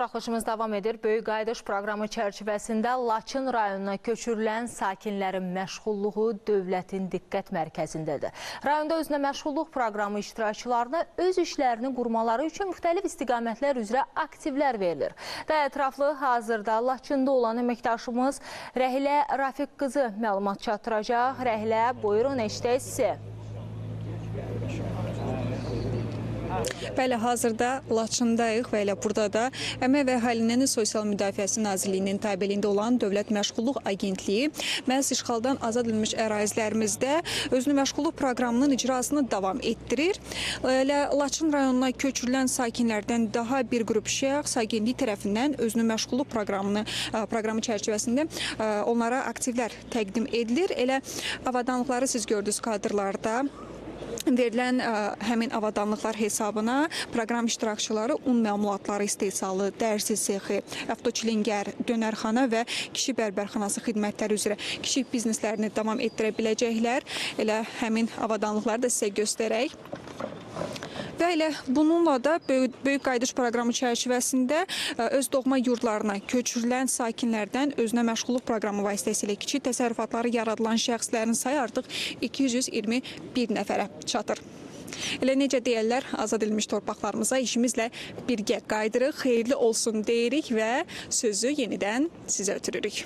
Buraxılışımız davam edir. Böyük Qayıdış proqramı çərçivəsində Laçın rayonuna köçürülən sakinlərin məşğulluğu dövlətin diqqət mərkəzindədir. Rayonda özünə məşğulluq proqramı iştirakçılarına öz işlərini qurmaları üçün müxtəlif istiqamətlər üzrə aktivlər verilir. Daha ətraflı hazırda Laçında olan əməkdaşımız Rəhilə Rafiq qızı məlumat çatdıracaq. Rəhilə, buyurun, eşidək sizi. Bəli, hazırda Laçındayıq və elə burada da Əmək və Əhalinin Sosial Müdafiəsi Nazirliyinin tabeliyində olan Dövlət Məşğulluq Agentliyi məhz işğaldan azad edilmiş ərazilərimizdə özünü məşğulluq proqramının icrasını davam etdirir. Elə Laçın rayonuna köçürülən sakinlərdən daha bir qrup şəxs agentlik tərəfindən özünü məşğulluq proqramı çərçivəsində onlara aktivlər təqdim edilir. Elə avadanlıqları siz gördünüz kadrlarda. Verilən həmin avadanlıqlar hesabına proqram iştirakçıları un məmulatları istehsalı, dərzi sexi, avtoçilingər, dönərxana və kişi bərbərxanası xidmətləri üzrə kiçik bizneslərini davam etdirə biləcəklər. Elə həmin avadanlıqları da sizə göstərək. Və elə bununla da Böyük Qayıdış proqramı çərçivəsində öz doğma yurdlarına köçürülən sakinlərdən özünə məşğulluq proqramı vasitəsilə kiçik təsərrüfatları yaradılan şəxslərin sayı artıq 221 nəfərə çatır. Elə necə deyərlər, azad edilmiş torpaqlarımıza işimizlə birgə qayıdırıq, xeyirli olsun deyirik və sözü yenidən sizə ötürürük.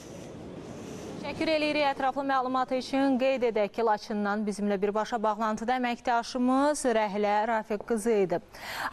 Təşəkkür eləyirik ətraflı məlumat üçün. Qeyd edək ki, Laçından bizimlə birbaşa bağlantıda əməkdaşımız Rəhilə Rafiq qızı idi.